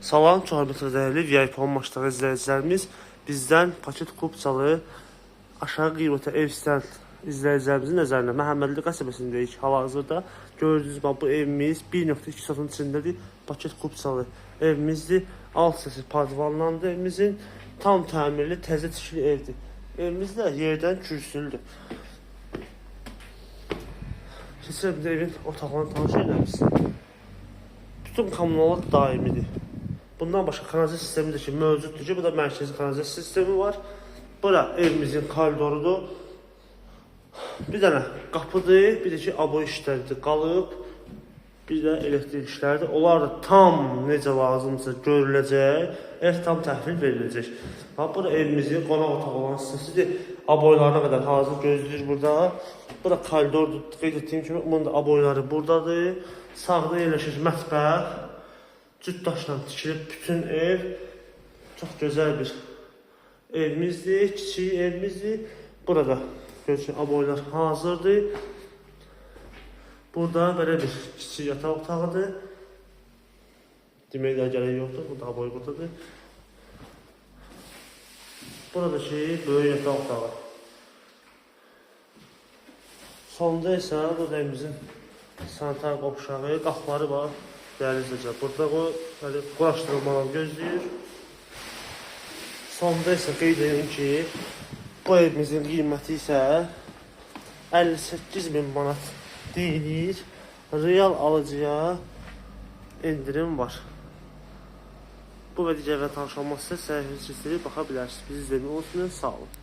Salam, çox hörmətli və dəyərli VIP maçları izləyicilərimiz. Bizdən paket kupçalı aşağı qiymətə ev istəyən izləyicilərimizin nəzərinə Məhəmmədli qəsəbəsindəyik hal-hazırda. Gördüyünüz kimi bu evimiz 1.2 sotun içindədir. Paket kupçalı evimizdir. Alt hissəsi padvanlandı evimizin. Tam təmirli, təzə tikili evdir. Evimiz də yerdən kürsülüdür. Keçirəm də evin otaqlarını tanış edirəm sizə. Bütün kommunallar daimidir. Bundan başqa kanalizasiya sistemi də ki mövcuddur ki, burada mərkəzi kanalizasiya sistemi var. Bura evimizin koridorudur. Bir dənə qapıdır, bir də ki aboy işləridir, qalıb. Bir də elektrik işləridir. Onlar da tam necə lazımsa görüləcək, ev tam təhvil veriləcək. Bax, bura evimizin qonaq otağı olan hissəsidir. Aboylarına qədər hazır gözləyir burada. Bura koridordur. Qeyd etdiyim kimi bunun da aboyları buradadır. Sağda yerləşir mətbəx. Cüt daşla tikilib bütün ev. Çox gözəl bir evimizdir, kiçik evimizdir. Burada görürsünüz aboylar hazırdır. Burada belə bir kiçik yataq otağıdır. Demək də gərək yoxdur. Burada aboy buradadır. Burada ki böyük yataq otağı. Sonda isə burada evimizin sanitar qovşağı, qapıları var. Dəyərli izləyicilər, burada o hələ quraşdırılmaları gözləyir. Sonda isə qeyd edim ki, bu evimizin qiyməti isə 58 min manat deyilir. Real alıcıya endirim var. Bu və digər tanış olmaq istəsəniz səhifəmizi baxa bilərsiniz. Bizi izləmək olsun. Sağ olun.